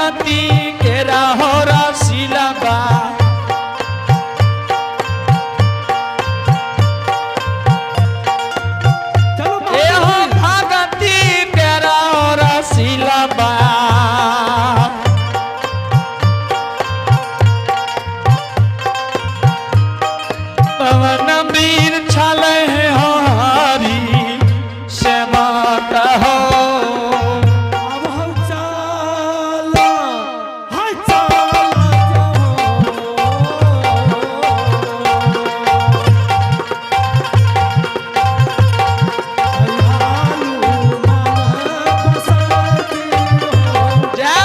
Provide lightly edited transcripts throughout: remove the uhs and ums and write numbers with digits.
भगती के रहो रसीला बा। चलो ए हो महावीर जी। भगती के रहो रसीला बा। पवन वीर छल हो हरी सेवक हो। अब हम चला, हाय चला जाओ। हालू मन बसती हो, जय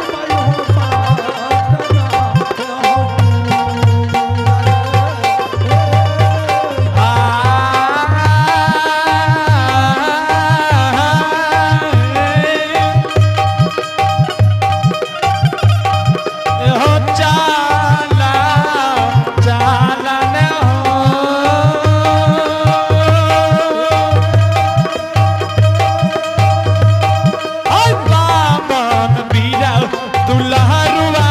जाई हो पाटना हो। आ हो चाला चालन हो। ओ बाबन बीरा दुल्हरुआ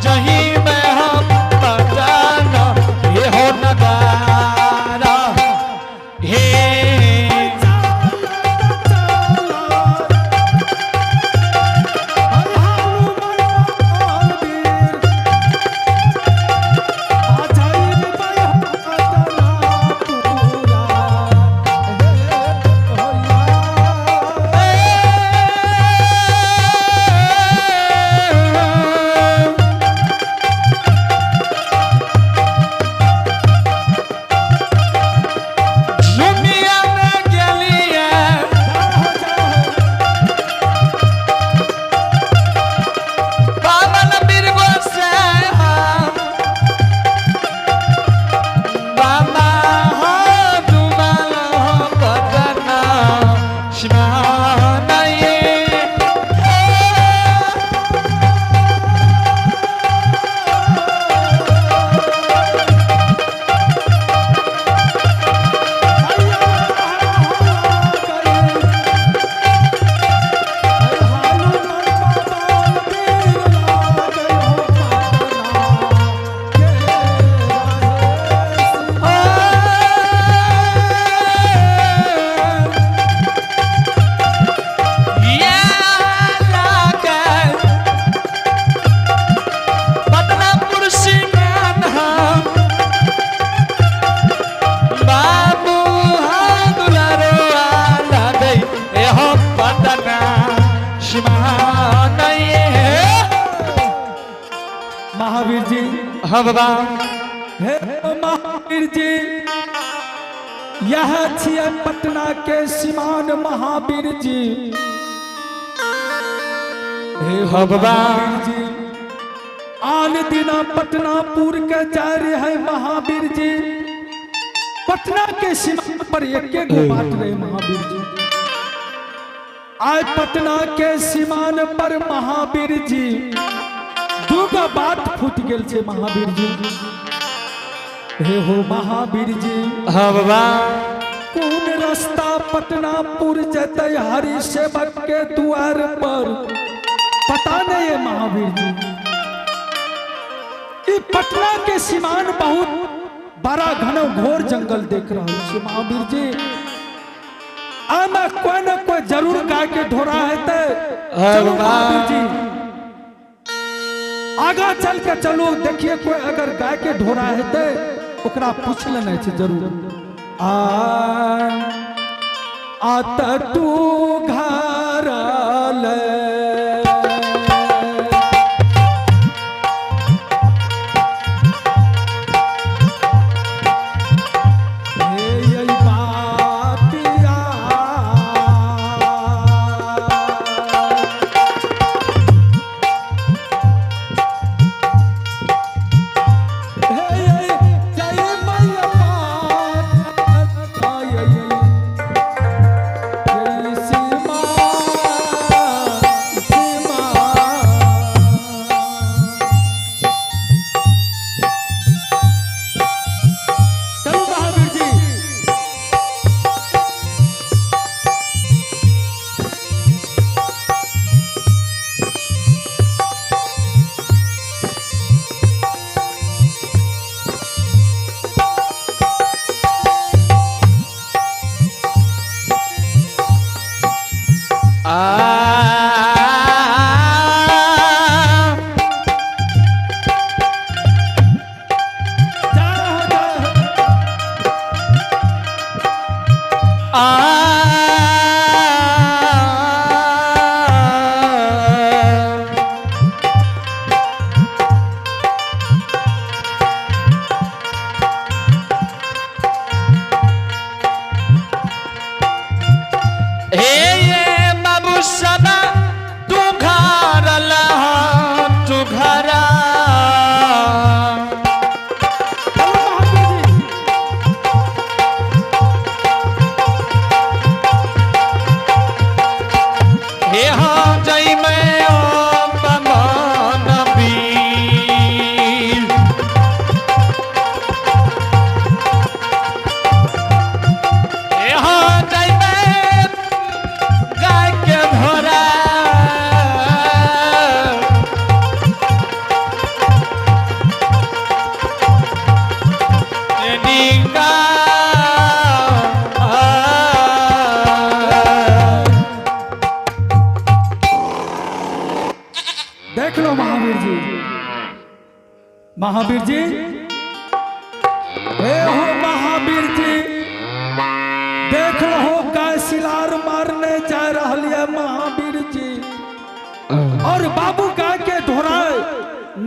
जही में हम पटान हे हो नगारा हे। दुनिया में गेलिए बामन बीरगो से हम बाबा हो दुमल हो बदना शिवानये। ये लागे बदनापुर सिंगान हम बाबू हाँ दुलारो आला गई ए हो पटना शिवानये। महावीर जी, हाँ बाबा। हे महावीर जी, यह छियै पटना के सीमान महावीर जी। हे हाँ बाबा। महावीर जी, आन दिना पटनापुर के जा रहे हैं महावीर जी। पटना के सीमा पर एक एक गो बाट रहे महावीर जी। आय पटना के सीमान पर महावीर जी दूगो बाट फूट गेल छे महावीर जी। हे हो महावीर जी, हाँ बाबा। कौन रास्ता पटनापुर जतै हरि सेवक के द्वार पर पता नहीं है महावीर जी। ई पटना के सीमान बहुत बड़ा घन घोर जंगल देख रहा हूँ महावीर जी। आमा कोई न कोई जरूर गाय के ढोरा है ते। चलो बाबा। महावीर जी, आगा चल के चलो, देखिए कोई अगर गाय के ढोरा है ते ओकरा पूछ लेना छै जरूर। आ आत तू घर ले। हे यै बातिया। हे यै जय मैया पात, जय जय श्री। आ जय हो, जय हो। आ हे ये बाबू सदा तू घर लहा तू घरा चलो महावीर जी। हे हाँ जय मैं ओम वीर। हे हाँ जय मैं गाय के भोरा। निका देख लो महावीर जी, महावीर जी, हे हो महावीर जी, देख लो गाय सिलार मारने जा रहा है महावीर जी। और बाबू गाय के ढोराए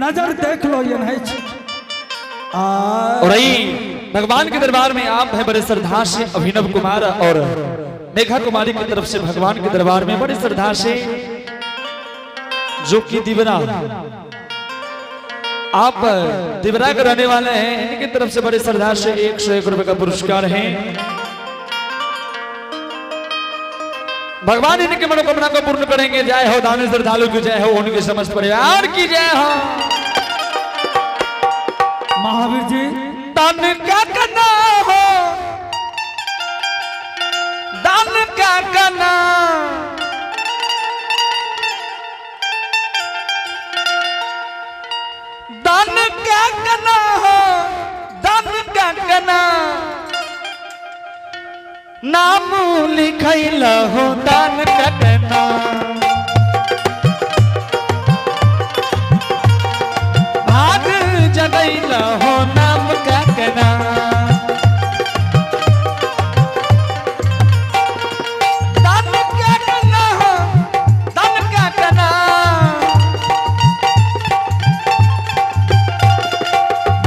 नजर देख लो ये नहीं छी। आ और यही भगवान के दरबार में आप हैं बड़े श्रद्धा से अभिनव कुमार और मेघा कुमारी की तरफ से भगवान के दरबार में बड़े श्रद्धा से, जो कि दिवरा, आप दिवरा के रहने वाले हैं, इनकी तरफ से बड़े श्रद्धा से 101 रुपए का पुरस्कार है। भगवान इनके मनोकामना को पूर्ण करेंगे। जय हो दान श्रद्धालु की जय हो, उनके समस्त परिवार की जय हो। महावीर जी, दान का कना हो, दान का कना, दान का कना हो, दान का कना, नाम लिखैल हो दान का कना। भाग जगैल हो नाम का कना। दान का कना हो, दान का कना,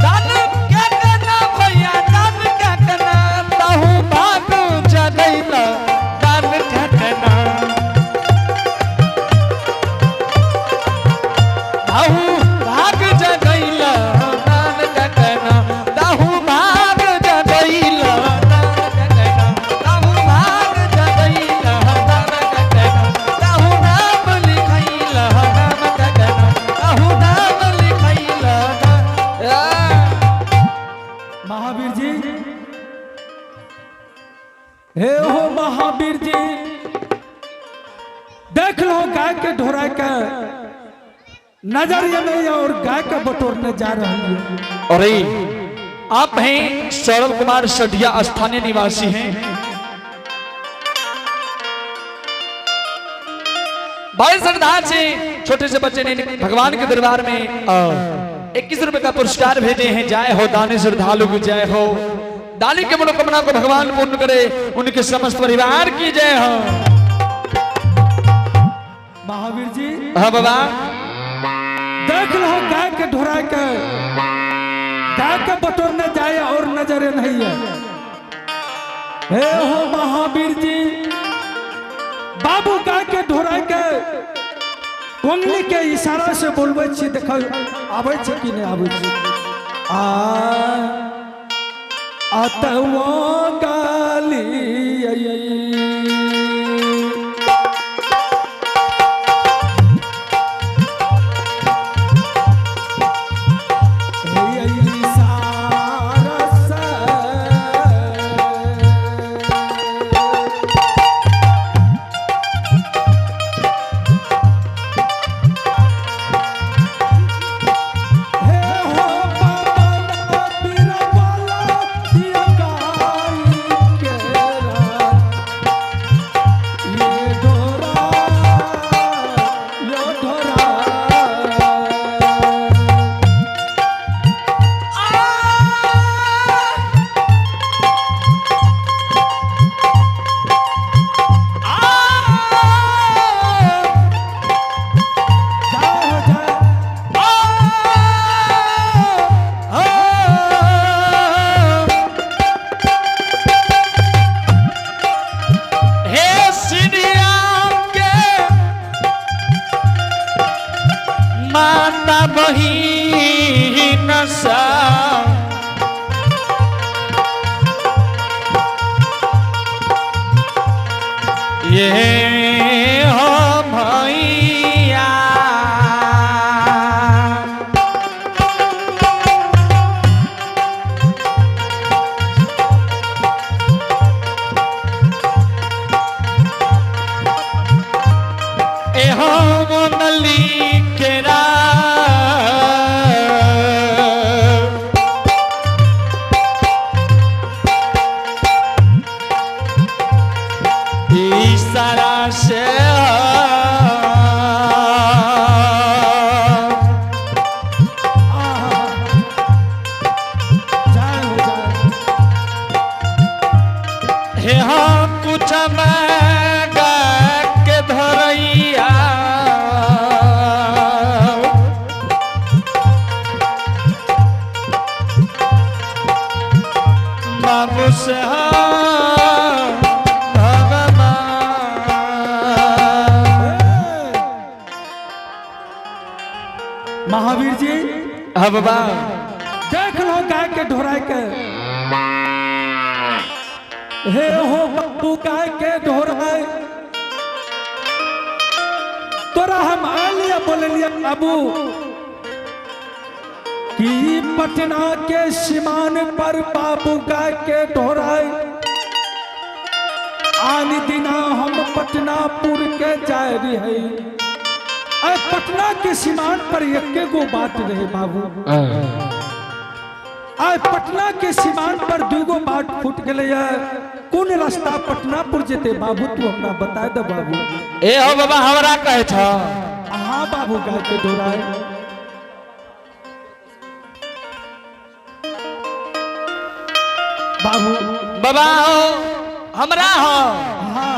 दान का कना भैया, दान का कना, ताहू भाग जगैल दान का कना। दाहू भाग जगैल दान का कना, दाहू भाग जगैल दान का कना, दाहू भाग जगैल दान का कना, दाहू नाम लिखैल नाम का कना, दाहू नाम लिखैल महावीर जी, हे हो महावीर जी, देख लो गाय के ढोरा के नजर ये नहीं है और गाय के बटोरने जा रही है। और ये आप हैं सौरभ कुमार सडिया, स्थानीय निवासी हैं। भाई श्रद्धा से छोटे से बच्चे ने भगवान के दरबार में 21 रुपए का पुरस्कार भेजे हैं। जय हो दानी श्रद्धालु की जय हो, दानी के मनोकामना को भगवान पूर्ण करे, उनके समस्त परिवार की जय हो। महावीर जी, हाँ बाबा, देख लो गाय के ढोरा के गाय के बटोरने जाए और नजर नहीं है। हे हो महावीर जी, बाबू गाय के ढोरा के उंगली के इशारा से बोलबै छी, देख आबै छै कि नहि आबै छै। आ अतवो गाली हे हो बाबा ये हो भैया ए हो नली केरा इशारा से आहा। जय हो जय। हे हम कुछ गा के धरैया बाबू से भगवान महावीर जी हाँ बाबा देख लो गाय के ढोराय के हे हो बाबू गाय के ढोराय तोरा हम आ लिया बोले लिया बाबू कि पटना के सीमान पर बाबू गाय के ढोराय आन दिना हम पटनापुर के जाय रहे अरे पटना के सीमान पर एके गो बात रहे बाबू आय पटना के सीमान पर दूगो बाट फूट गेलै कोन रास्ता पटनापुर जेते बाबू तू हमरा बता दे बाबू ए हो बाबा हमरा कहै छ हाँ बाबू गाय के डोराए बाबू बाबा हो हमरा हो हाँ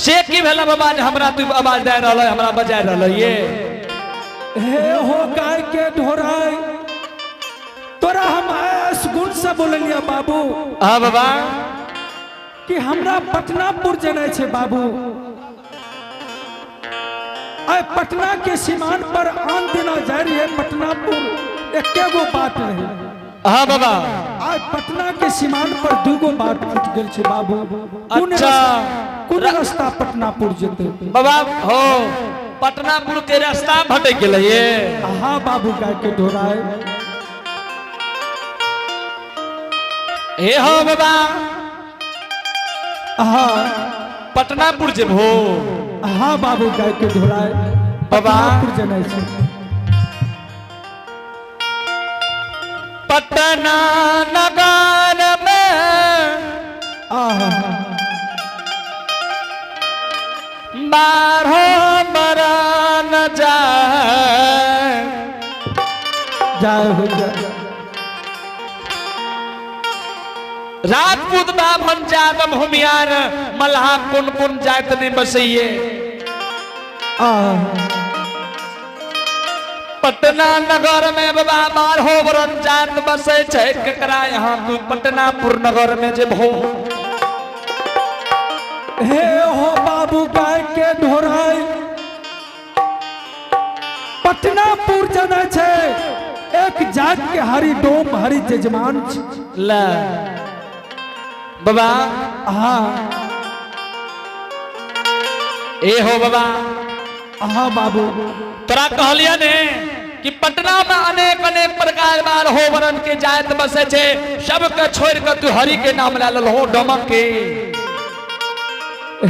से की भेला बाबा जे हमरा तू आवाज दे रहल है, हमरा बजाय रहल है ये हे हो गाय के ढोराए तोरा हम आस गुण से बोललिया बाबू हाँ बाबा कि हमरा पटनापुर जेनाइ छै बाबू आइ पटना के सीमान पर आन दिना जाय रहियै पटनापुर एके गो बाट रहे हाँ बाबा आइ पटना के सीमान पर दूगो बाट फूट गेल छै बाबू कोन अच्छा। कोन रास्ता पटनापुर जेतै बाबा हो पटनापुर के रास्ता भटक गेलै ये हाँ बाबू गाय के ढोराए हे हो बाबा हाँ पटनापुर जेबहो हाँ बाबू गाय के ढोराए बाबा। पटनापुर जेनाइ छै पटना नगर में आहा बारह बरन जाए जाय हो जाय राजपूत ब्राह्मण जादव भूमियार मल्हा कुन कुन जात नहीं बसैये आहा पटना नगर में बाबा बारहो बरन जात बसै छै केकरा यहाँ तू पटनापुर नगर में जे भो हे हो बाबू गाय के ढोराई पटनापुर जाना छै एक जात के हरि डोम हरि जजमान छै ले बाबा हाँ ए हो बाबा हाँ बाबू तोरा कहलिया ने कि पटना में अनेक अनेक प्रकार बारहो बरन के जात बसै छै सबके छोड़ के तू हरि के नाम ले लहो डमक के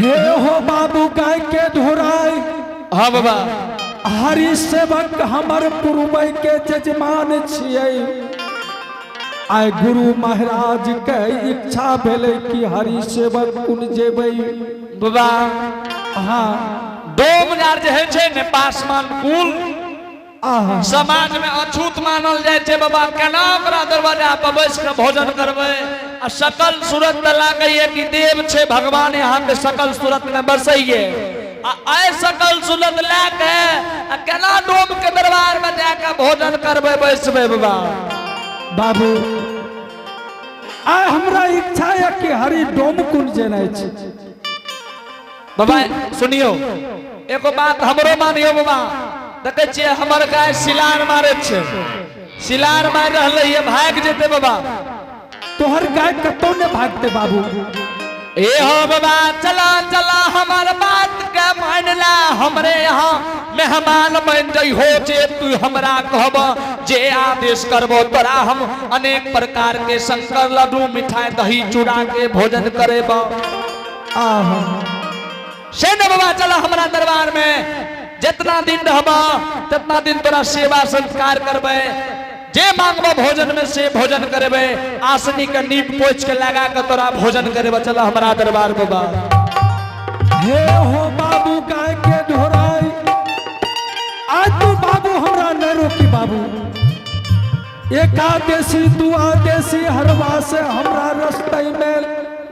हे हो बाबू गाय के ढोराई हाँ बाबा हरि सेवक हमर पुरबै के जजमान छियै आइ गुरु महाराज के इच्छा भेलै कि हरि सेवक कुन जेबै बाबा हाँ डोम आर जे होइ छै ने पासमान कुल आहा समाज में अछूत मानल जाइ छै बाबा केना ओकरा दरवाजा पर बैस के भोजन करबै आ सकल सूरत तऽ लागैए कि देव छै भगवान यहाँ के सकल सूरत में बसैये आ आइ सकल सूरत लए के आ केना डोम के दरबार में जाके भोजन करबै बैसबै बाबा बाबू आइ हमरा इच्छा यऽ कि हरि डोम कुंड जेनाइ छै बाबा सुनियो एगो बात हमरो मानियो बाबा देखै छियै हमर गाय सिलार मारै छै सिलार मारि रहलै ये भागि जेतै बाबा तोहर गाय कतौ ने भागते बाबू। ए हो बाबा, चला चला, हमार बात के मान ला, हमरे यहाँ मेहमान बन जाइ हो। जे तू हमरा कहब, जे आदेश करबो, तोरा हम अनेक प्रकार के शंकर लड्डू, मिठाई, दही चूड़ा के भोजन करेब। आहा। से न बाबा, चला हमरा दरबार में, जितना दिन रहब तितना दिन तोरा सेवा संस्कार करबै, जे मांगबो भोजन में से भोजन करेबै, आसनी के नीप पोछ के लगा के तोरा भोजन करेबै। चला हमरा दरबार बाबा। हे हो बाबू गाय के ढोराई, आज तू बाबू हमरा न रोकी बाबू। एकादशी दुआदशी हरवा से हमरा रस्ते में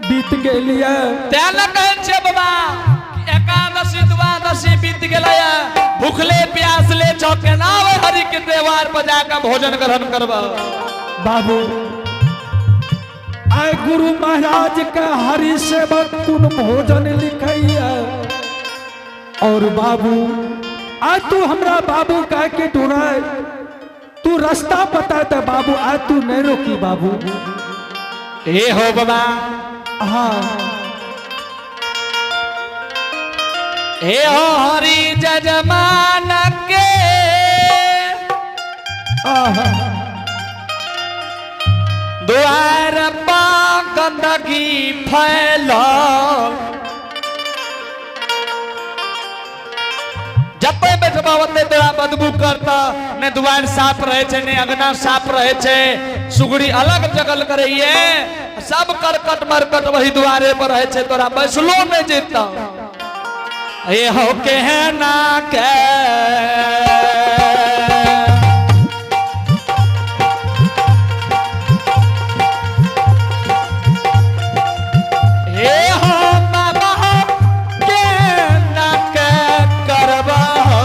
बीत गेलिए। तें न कहै छियै बाबा कि एकादशी द्वादशी बीत गेलै, भूखले प्यासले छौ, केना ओहि हरि के द्वार पर जाके भोजन ग्रहण करब? बाबू, आय गुरु महाराज के हरि सेवक कुन भोजन लिखैया। और बाबू, आज तू हमरा बाबू गाय के ढोराय, तू रास्ता बता दे बाबू, आज तू नहीं रोकी बाबू। हे हो बाबा। हाँ। हे हो हरि जजमान के आहा। द्वार पर गंदगी फैल, जते बैठबा ओते तोरा बदबू करता। ने दुआर साफ रहे छै, ने अंगना साफ रहे छै, सुगड़ी अलग जगल करैये, सब करकट मरकट वही दुआरे पर रहे छै, तोरा बैसलो नहीं जेता। ये हो के ना के हे हो बाबा, के ना के करबा हो।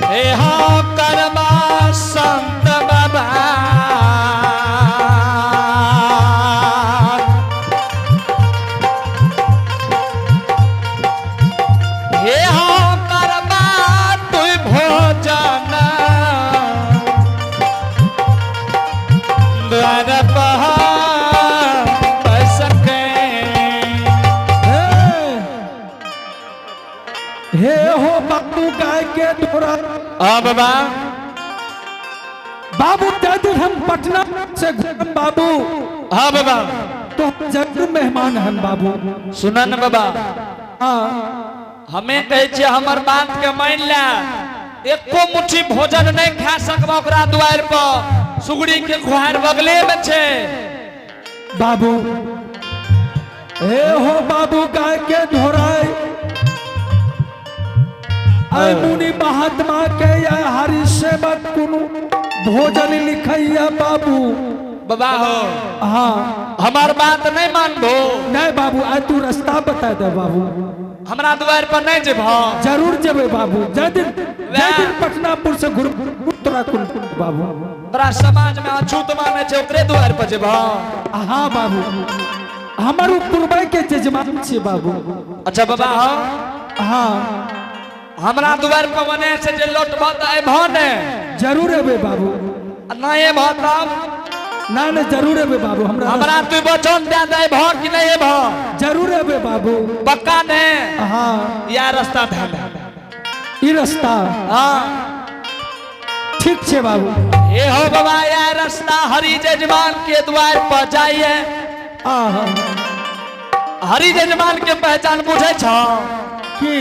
हे हो करबा संत बाबा, हे हो करबा तू भोजन द्वार पर सके। हे हे हो बाबू गाय के ढोरा। आ बाबा। बाबू, जब हम पटना से घूम बाबू, हाँ बाबा। तो हम जरूर मेहमान हम बाबू। सुनन बाबा। हाँ। हमें कहै छियै, हमर बात के मान ले, एको मुट्ठी भोजन नहीं खा सकबा ओकरा दुआरि पर, सुगड़ी के खुहार बगले में छै। बाबू, हे हो बाबू गाय के ढोराई, आय मुनि महात्मा के या हरि सेवक कुनु भोजन लिखैया बाबू। बाबा हो। हाँ। हमार बात नहीं मानबो? नहीं बाबू, आय तू रास्ता बता दे बाबू। हमरा दुआरि पर नहीं जेबह? जरूर जेबै बाबू, जय दिन जय दिन पटनापुर से घुर तोरा कुन बाबू। तोरा समाज में अछूत माने छै, ओकरे दुआरि पर जेबह? हाँ बाबू, हमर उ पूर्वे के जजमान छियै बाबू। अच्छा बाबा हो। हाँ। हमरा दुआरि पर बने से जे लौटबह तऽ अयबह ने? जरूर एबै बाबू। आ नहि अयबह तब? ना ना, जरूर एबै बाबू, हमरा हमरा तू वचन दे दे, अयबह कि नहीं अयबह? जरूर एबै बाबू। पक्का ने? हाँ। या रास्ता धैल। ई रास्ता? हाँ। ठीक छै बाबू। हे हो बाबा, यह रास्ता हरि जजमान के द्वार पर जाइए। आहा। हरि जजमान के पहचान बुझै छौ? की?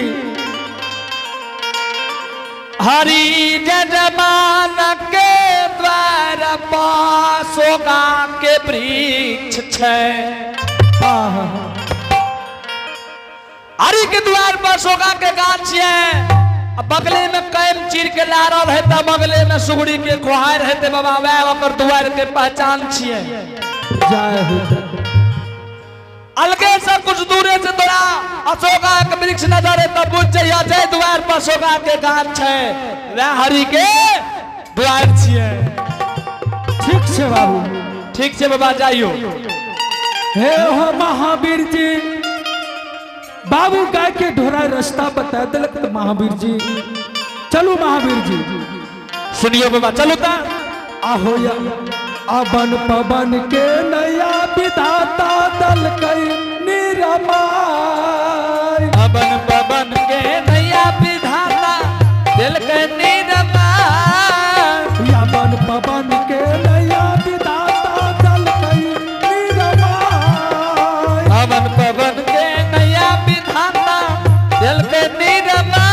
हरि जजमान के द्वार पर सोगा के वृक्ष छै। आहा। हरि के द्वार पर सोगा के गाछ छै आ बगले में कैम चीर के लारल है, त बगले में सुगड़ी के खोहार हेतै बाबा, वएह ओकर द्वार के पहचान छियै। जय हो। अलगे से कुछ दूरे से तोरा अशोका के वृक्ष नजर है तब बुझ जइया, जय द्वार पर अशोका के गाछ छै, वएह हरि के द्वार छियै। ठीक छै बाबू। ठीक छै बाबा, जाइयो। हे हो महावीर जी। बाबू गाय के ढोरा रास्ता बता दिलक तो महावीर जी चलू महावीर जी। सुनियो बाबा, चलू ता। आहो या अबन पवन के नया विधाता दल कई निरमाय। अबन पवन के नैया विधाता दिल के निरमा। यमन पवन के नया विधाता दल कई निरमाय। अबन पवन के नैया विधाता दिल के निरमा।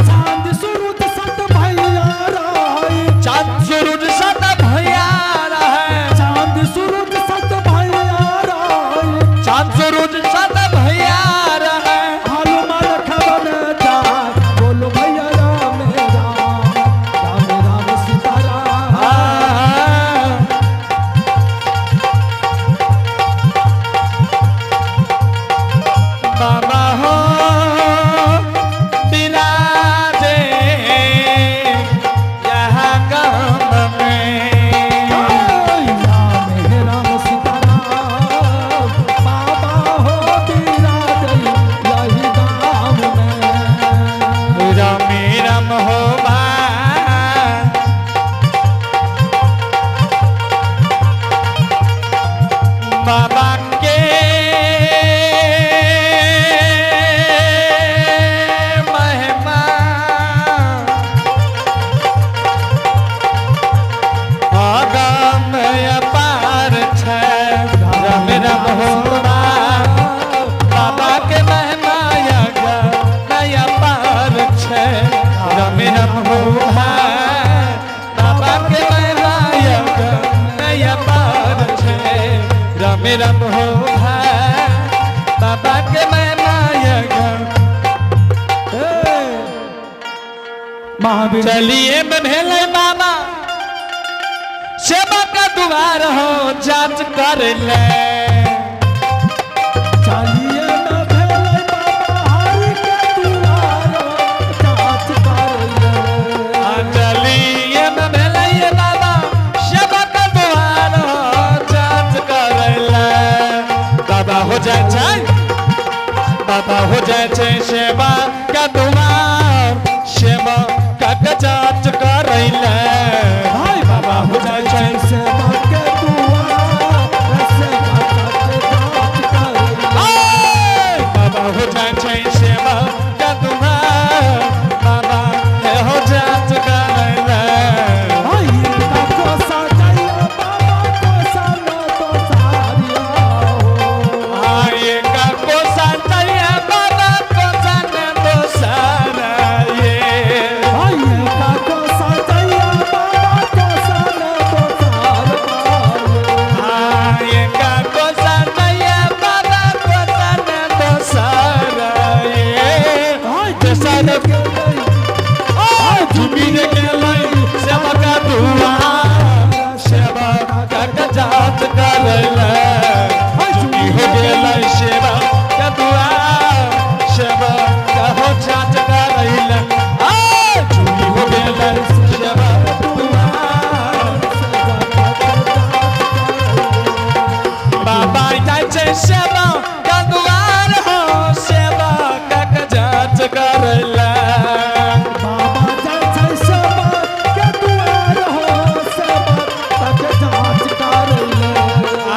चांद सूरज सत भैया राय। चांद सूरज सत भैया रहे। चांद सूरज सत भैया राय। चांद सूरज सत भैया रहे। हाल माल खबर जाय, बोलो भैया राम राम राम राम सीता राम। बाबा हो विराजे यहाँ गम में। राम हे राम सीता राम, बाबा हो विराज यही गाम में। राम राम हो बा बाबा के महिमा अगम अपार छै। राम राम हो बा बाबा के महिमा अगम अपार छै। राम राम हो बाबा के महिमा अगम अपार छै। राम राम हो बाबा के महिमा अगम। हे, महावीर चलिए में भेले बाबा सेवा का दुआर हो जांच कर ले। चलिए न भेलै बाबा हरि के दुआर जाँच कर ले। आ चलिए में भेले बाबा सेवा का दुआर हो जांच कर ले। बाबा हो जाए छै, बाबा हो जाए छै सेवा का दुआर, सेवा का के जांच कर ले। हाय बाबा हो जाए छै सेवा के दुआर, सेवा के जाँच कर ले। आय! बाबा हो जाए छै सेवा का दुआर, बाबा हे हो जांच कर ले। हाय का कोसा जाइया बाबा कोसा न तो सारिया हो। आये का कोसा चाहिए बाबा कोसा ने तो सारा ये। हाय का कोसा जाइया बाबा कोसा न तो सारिया हो। आये का कोसा चाहिए बाबा कोसा ने तो सारा ये। हाय जैसा के गई आय झूमी ने गेलै सेवा का दुआर, सेवा का के जांच करैले। झूमी हो गेलै सेवा का दुआर, सेवा का हो जांच करैले। आय झूमी हो गेलै सेवा दुआर। बाबा जाइ छै सेवा का दुआर हो सेवा का के जांच करैले। बाबा जाइ छै सेवा के दुआर हो सेवा के जाँच कर ले। आ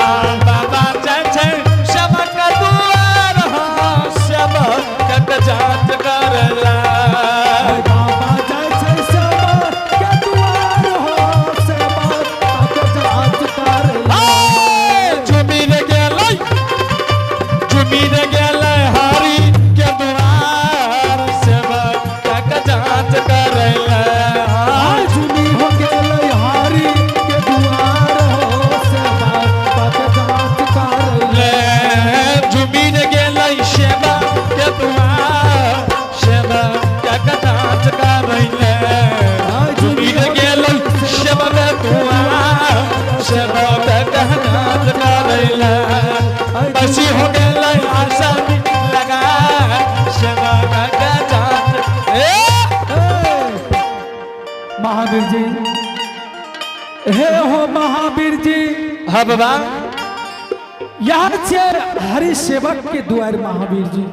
बाबा जाइ छै सेवा का दुआर हो सेवा का जांच करैले। बाबा जाइ छै सेवा के दुआर हो सेवा के जाँच कर ले। आय झुमी रे गेलै, झुमी रे गेलै हरि के दुआर, सेवा का जांच करैले। आय झुमी हो गेलै हरि के दुआर हो सेवा के जाँच कर ले। ले झुमी रे गेलै सेवा के दुआर, सेवा का जांच करैले। झुमी रे गेलै सेवा के दुआर, सेवा का जांच करैले। बसी हो गेलै आशा लगा सेवा का जांच ए हे, महावीर जी, हे हो महावीर जी। हाँ बाबा। यहाँ से हरि सेवक के द्वार महावीर जी।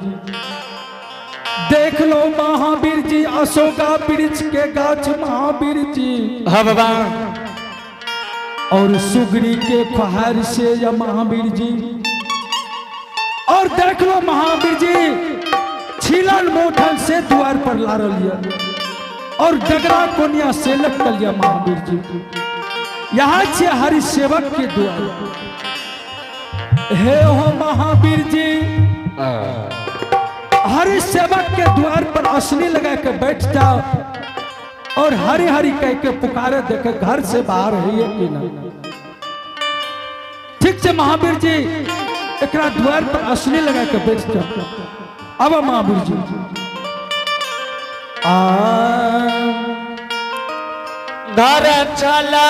देख लो महावीर जी, अशोका वृक्ष के गाछ महावीर जी। हाँ बाबा। और सुगरी के खुहार से या महावीर जी। और देख लो महावीर जी, छिलल मोठल से द्वार पर ला रही और डगरा कोनिया से लटकल या महावीर जी। यहाँ से हरि सेवक के द्वार हे हो महावीर जी। हरि सेवक के द्वार पर असली लगा के बैठ जाओ और हरि हरि कह के पुकारे, देखे घर से बाहर है ये कि ना। ठीक से महावीर जी, एकरा द्वार पर असली लगा के बैठ जाओ। अब महावीर जी आ घर चला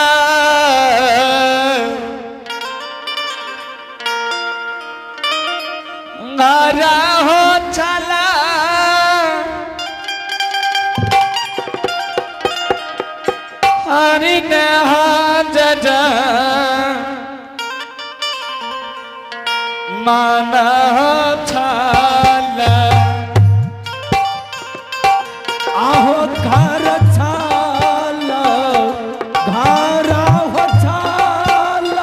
घर हो चला हरि ने जज मान छल। आहो घर छाल, घर हो छाल,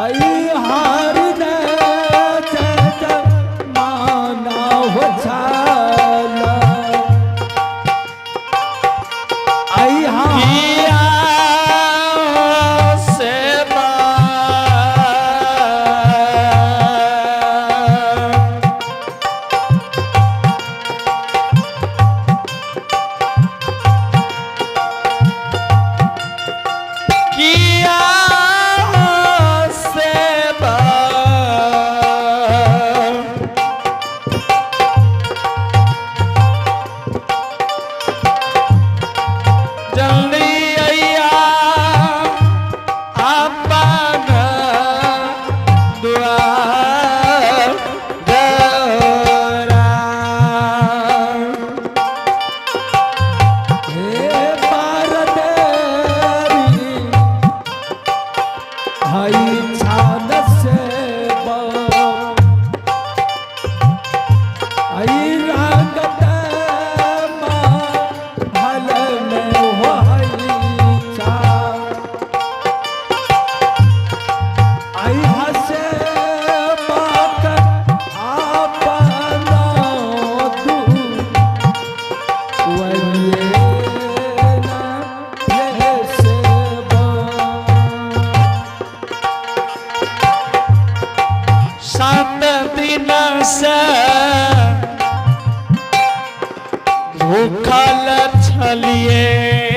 ऐ हरि ने जज माना हो छाल, ऐ हा किया सेवा किया सेवा जल्दी अइया अपन दुआर डोरा। हे पारदेरी हई छान से हई रंगत हल में हो हई छा आई हसे बात आपन दू 7 दिन से भूखल छलिए।